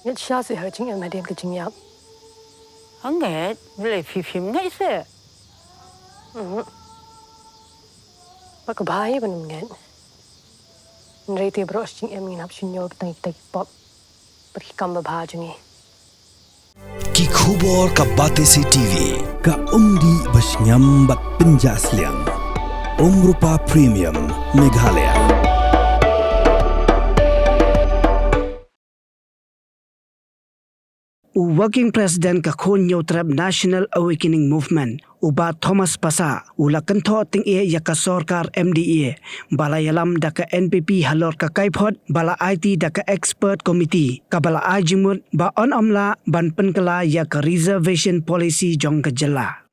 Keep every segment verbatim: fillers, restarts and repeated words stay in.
Ngeit sha se ha ka jingim hadien ka jingïap. Hangne, bele phi phim ngeit se. Mhm. Ba ka bha hi ban ym ngeit. Hynrei te baroh shi jingim ngin hap shu ñiew kita kita ki pop bad ki kam babha jong ngi. Ki khubor ka Batesi TV, ka umdih ba shngiam bad pynjah sliang. Umrupa Premium, Meghalaya. U Working President ka Khun Hynñiewtrep National Awakening Movement, u Bah Thomas Passah, u la kynthoh tyngeh ïa ka sorkar M D A ba la ïalam da ka N P P halor ka kaiphod ba la aiti da ka Expert Committee kaba la ai jingmut ba yn ym lah ban pynkylla ïa ka Reservation Policy jong ka jylla.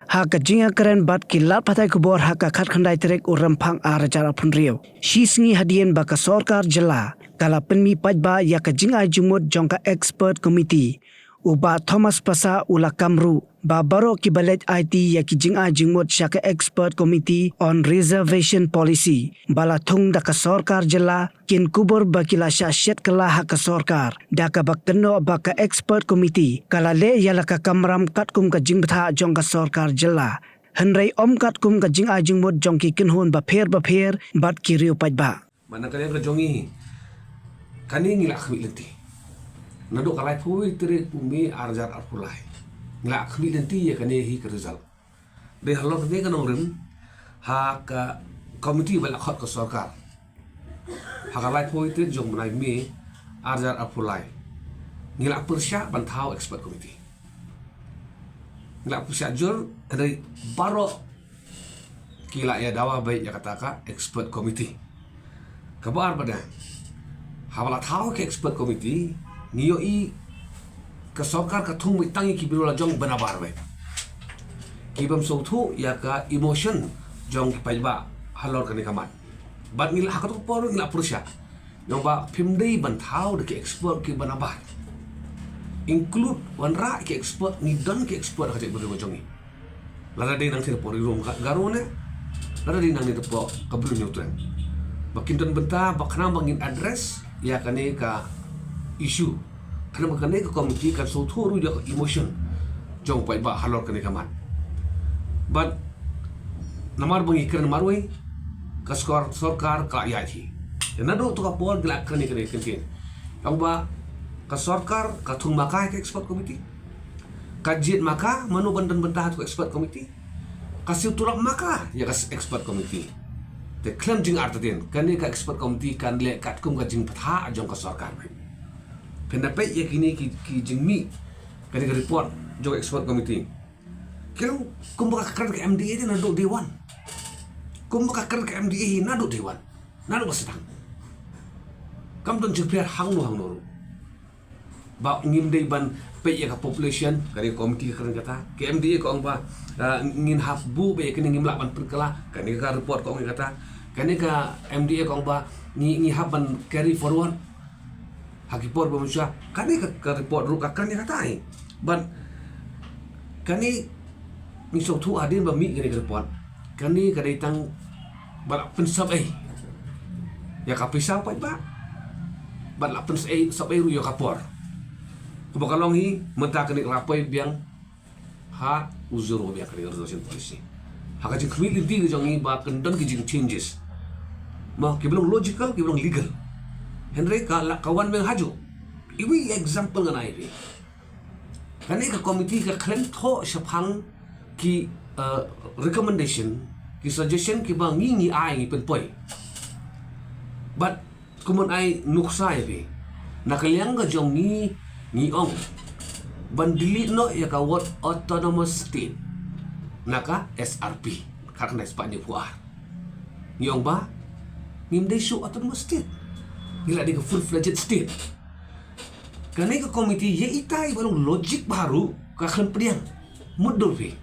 Ha ka jingïakren bad ki lad pathai khubor ha ka khatkhyndai tarik u Rymphang ar hajar arphew hynriew, shi sngi hadien ba ka sorkar jylla ka la pynmih paidbah ïa ka jingai jingmut jong ka Expert Committee, u Bah Thomas Passah u la kam ruh ba baroh kiba leit aiti ïa ki jingai jingmut sha ka Expert Committee on Reservation Policy ba la thung da ka sorkar jylla kin kubur ba ki la shah shet kylla ha ka sorkar da kaba kynnoh ba ka Expert Committee ka la leh ïa la ka kamram katkum ka jingbthah jong ka sorkar jylla, hynrei ym katkum ka jingai jingmut jong ki kynhun bapher bapher bad ki riew paidbah. Bad na ka liang ka jong ngi, kane ngi la khmih lynti naduh ka laiphew tarik u May ar hajar arphew lai. Ngi la khmih lynti ïa kane hi ka result. Dei halor kane ka nongrim ha ka committee ba la khot ka sorkar ha ka laiphew tarik jong u bnai May ar hajar arphew lai, ngi la pyrshah ban thaw Expert Committee. Ngi la pyrshah jur, hynrei baroh ki la ïa dawa beit ïa kata ka Expert Committee. Kaba ar pat, haba la thaw ka Expert Committee, ngi ïohi ka sorkar ka thung beit tang ïa ki briew la jong ba nabar beit, ki bym sngewthuh ïa ka emotion jong ki paidbah halor kane ka mat. Bad ngi la, ha kato ka por ngi la pyrshah, ngi ong ba phim dei ban thaw da ki expert kiba nabar. Include, wanrah ki expert, ngi don ki expert ha ka jaitbynriew ka jong ngi. Lada dei nangtei hapoh Ri Lum Garo ne, lada dei nangne hapoh ka Bri Hynñiewtrep, ba kin don bynta ba khnang ba ngin address ïa kane ka issue. Khnang ba kane ka committee kan sngewthuh ruh ïa ka emotion jong u paidbah halor kane ka mat. Bad namar ba ngi kren marwei, ka sor-, sorkar ka la ïaid hi. Naduh kato ka por ngi la kren ïa kane ka kyntien, ong ba ka sorkar ka thung ma ka ïa ka Expert Committee. Ka jied ma ka mano ban don bynta ha kato ka Expert Committee. Ka siew tulop ma ka ïa ka Expert Committee. Te khlem jingartatien, kane ka Expert Committee kan leh katkum ka jingbthah jong ka sorkar. Phin da peit ïa kine ki, ki jingmih, kane ka report jong ka Expert Committee, ki long kumba ka kren ka M D A te naduh day one. Kumba ka kren ka M D A hi naduh day one, naduh ba sdang. Kam don jingpher hangno hangno ruh. Ba ngim dei ban peit ïa ka population, kane ka committee ka kren kata. Ka M D A ka ong ba, ah, ngin hap buh beit ïa kine, ngim lah ban pynkylla, kane ka report ka ong ïa kata. Kane ka M D A ka ong ba ngi, ngi hap ban carry forward ha ki por ba mynshuwa. Kane ka, ka report ruh ka kren ïa kata hi. Bad kane ngi sngewthuh hadien ba mih kane ka report, kane ka dei tang ba la pynsep ei ïa ka pisa paidbah, bad la pynsep ei, sep ei ruh ïa ka por. Kumba ka long hi mynta, kane ka la poi biang ha u zero biang kane ka Reservation Policy. Ha ka jingkhmih lynti ka jong ngi ba kan don ki jing changes, mo, kiba long logical, kiba long legal. Hynrei ka la, ka wan biang hajuh. Iwei i example ngan ai phi. Kane ka committee ka khlem thoh shaphang ki, eh, recommendation, ki suggestion kiba ngi ngi ai, ngi pynpoi. Bad kumba ngan ai nuksa ïa phi, na ka liang ka jong ngi, ngi ong ban delete noh ïa ka word autonomous state na ka S R P khatkhyndai spah hynñiewphew ar. Ngi ong ba ngim dei shuh autonomous state, ngi la dei ka full-fledged state. Kane ka committee, ïa ita iba long logic bha ruh, ka khlem pdiang. Mutdur phi,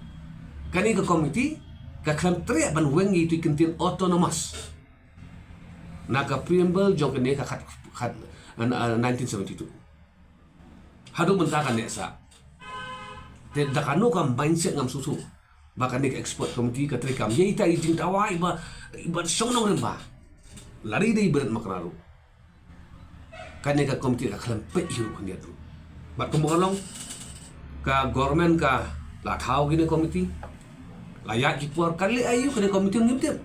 kane ka committee ka khlem treh ban weng ïa itu i kyntien autonomous na ka preamble jong kane ka khat, khat, uh, nineteen seventy-two. Haduh mynta ka neh sah. Te da kano ka mindset ngam sngewthuh ba kane ka expert committee ka trei kam? Ïa ita i jingdawa iba, iba shong nongrim bha. Lada i dei i Bret Makra ruh, kane ka committee ka khlem peit hi ruh khyndiat ruh. Bad kumba ka long, ka government ka la thaw kine committee, la ïaid ki por, ka leh aïu kane committee ngim tip.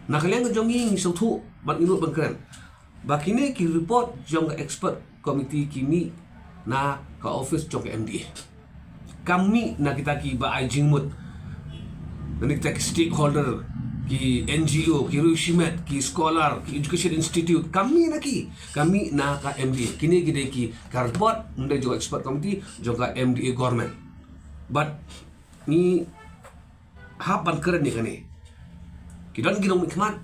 Na ka liang ka jong ngi ngi sngewthuh bad ngi nud ban kren ba kine ki report jong ka expert committee ki mih na ka office jong ka M D A. Kam mih na kita kiba ai jingmut, na kita ki stakeholder, ki N G O, ki riew shimet, ki scholar, ki education institute. Kam mih na ki, kam mih na ka M D A. Kine ki dei ki, ka report, ym dei jong ka expert committee, jong ka M D A government. Bad ngi hap ban kren ïa kane. Ki don ki nongmihkhmat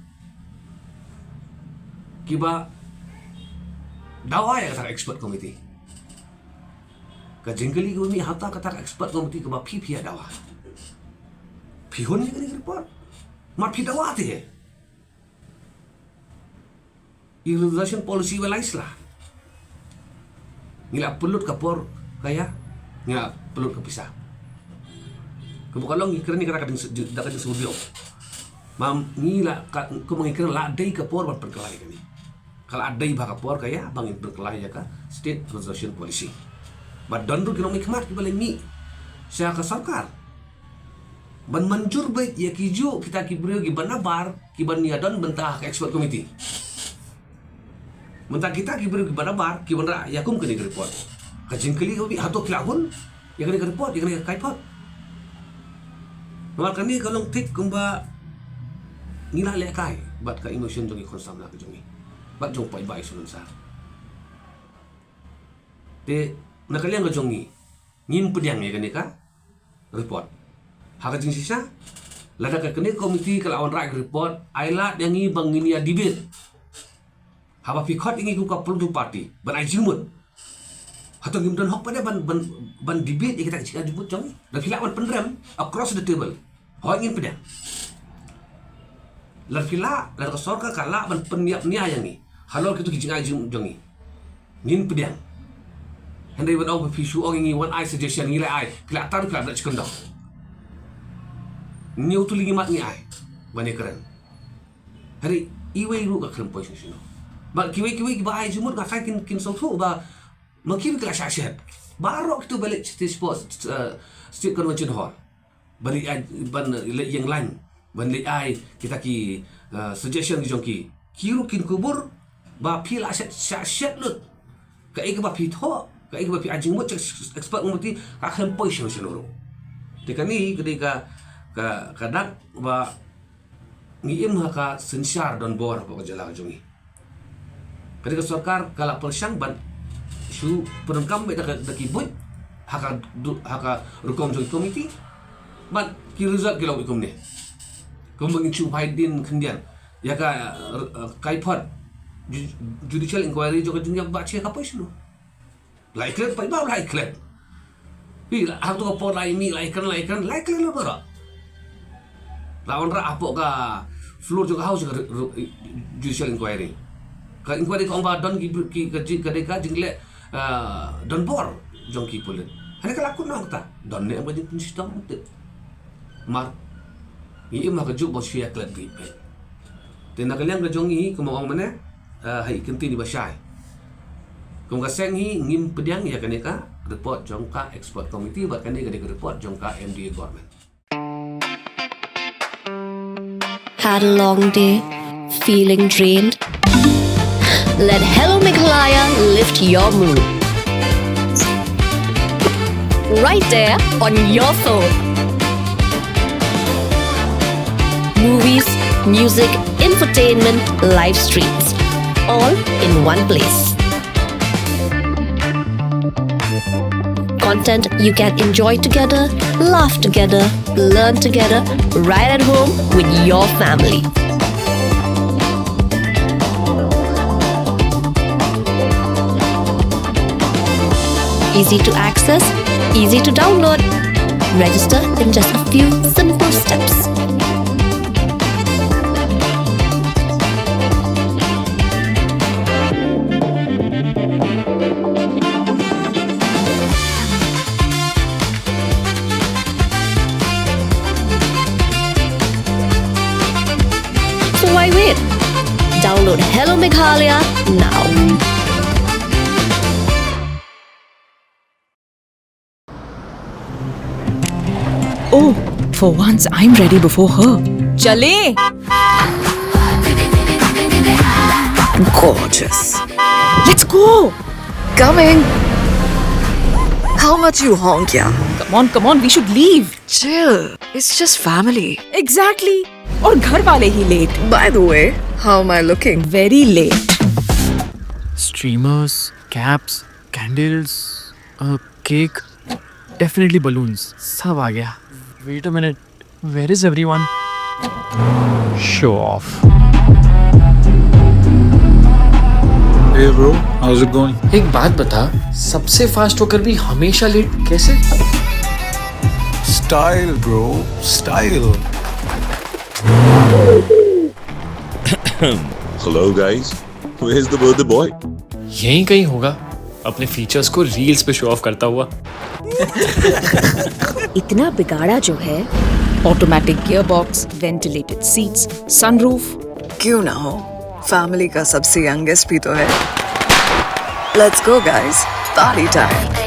kiba dawa ïa kata ka expert committee. Ka jingkylli kaba mih, hangta kata ka expert committee kaba phi, phi ïa dawa, phi hun ïa kane ka report? Mar phi dawa te, i resolution policy ba lai sla. Ngi la pynlut ka por ka ïa, ngi la pynlut ka pisa. Kumba ka long ngi kren ïa kata ka jing, da ka jingsngewdiaw. Mam ngi la ka, kumba ngi kren la dei ka por ban pynkylla ïa kane. Ka la dei ba ka por ka ïa ba ngin pynkylla ïa ka state resolution policy. Bad don ruh ki nongmihkhmat kiba la mih sha ka sorkar ban mynjur beit ïa kijuh kita ki briew kiba nabar, kiban ïa don bynta ha ka expert committee. Mynta kita ki briew kiba nabar, kiban rah ïa kum kane ka report. Ka jingkylli kaba mih, hato ki la hun ïa kane ka report, ïa kane ka kaipot? Namar kane ka long thik kumba ngi la lehkai bad ka emotion jong ki khun samla ka jong ngi bad jong paidbah Ïew Sor Nongbah. Te na ka liang ka jong ngi, ngim pdiang ïa kane ka report. Ha ka jingshisha, lada ka kane ka committee ka la wanrah ka report, ai lad ïa ngi ba ngin ïa debate. Haba phi khot ïa ngi kum ka political party ban ai jingmut, hato ngim don hok pat de ban, ban, ban debate ïa kita ki jingai jingmut jong ngi? Lada phi lah ban pynrem across the table, hooid ngin pdiang. Lada phi lah, lada ka sorkar ka lah ban pynïap nia ïa ngi halor kito ki jingai jingmut jong ngi, ngin pdiang. Hynrei ban ong ba phi shu ong ïa ngi wan ai suggestion, ngi la ai, phi la tan, phi la bret shikyndoh. Ngi utu lyngngoh mat ngi ai ban ïakren. Hynrei iwei ruh ka khlem poi shuh shuh. Bad kiwei kiwei kiba ai jingmut nga tharai kin, kin sngewthuh ba ma ki, ki la shah shet. Baroh kito ba leit sha state sport, eh, state convention hall, ban leit ai, ban leit ïeng line, ban leit ai kita ki, eh, suggestion ki jong ki. Ki ruh kin kubur ba phi la shet, shah shet lut. Kaei kaba phi thoh, kaei kaba phi ai jingmut sha expert committee ka khlem poi shuh shuh ruh. Te kane ka dei ka, ka, ka dak ba ngi im ha ka synshar donbor hapoh ka jylla ka jong ngi. Ka dei ka sorkar ka la pyrshang ban shu pyndonkam beit da ka, da ki buit ha ka du-, ha ka rukom jong ki komiti. Bad ki result ki long kumne. Kumba ngin shu phai dien khyndiat ïa ka, eh, kaipot ju-, judicial inquiry jong ka jingïap ba che ka poi shuh. Lai klet, paidbah lai klet. Phi la, hangto ka por lai mih, lai kren, lai kren, lai klet la baroh. La wanrah hapoh ka floor jong ka House ka re-, re-, judicial inquiry. Ka inquiry ka ong ba don ki, ki, ka jing, ka dei ka jingleh, ah, donbor jong ki pulit. Hynrei ka la kut noh hangta. Don ne em ka jingpynshitom, ngim tip. Mar ngi im ha ka juk ba shu ïa klet beit. Te na ka liang ka jong ngi, kumba ong mynne, eh, ha i kyntien iba shai, kum ka seng hi ngim pdiang ïa kane ka report jong ka expert committee, bad kane ka dei ka report jong ka M D A government. Had a long day? Feeling drained? Let Hello Meghalaya lift your mood. Right there on your phone. Movies, music, entertainment, live streams, all in one place. Content you can enjoy together, laugh together, learn together, right at home with your family. Easy to access, easy to download. Register in just a few simple steps. So why wait? Download Download Hello Meghalaya now. Oh, for once I'm ready before her. चले। Gorgeous. Let's go. Coming. How much you honk, yeah? Come on, come on, we should leave. Chill. It's just family. Exactly. और घर वाले ही late. By the way, how am I looking? Very late. Streamers, caps, candles, a cake, definitely balloons. सब आ गया. Wait a minute. Where is everyone? Show off. Hey bro, how's it going? एक बात बता, सबसे फास्ट होकर भी हमेशा लेट कैसे? Style, bro, style. Hello guys, where's the birthday boy? यहीं कहीं होगा, अपने फीचर्स को रील्स पे शो ऑफ करता हुआ. इतना बिगाड़ा जो है. Automatic gearbox, ventilated seats, sunroof. क्यों ना हो, फैमिली का सबसे यंगेस्ट भी तो है. Let's go guys, party time.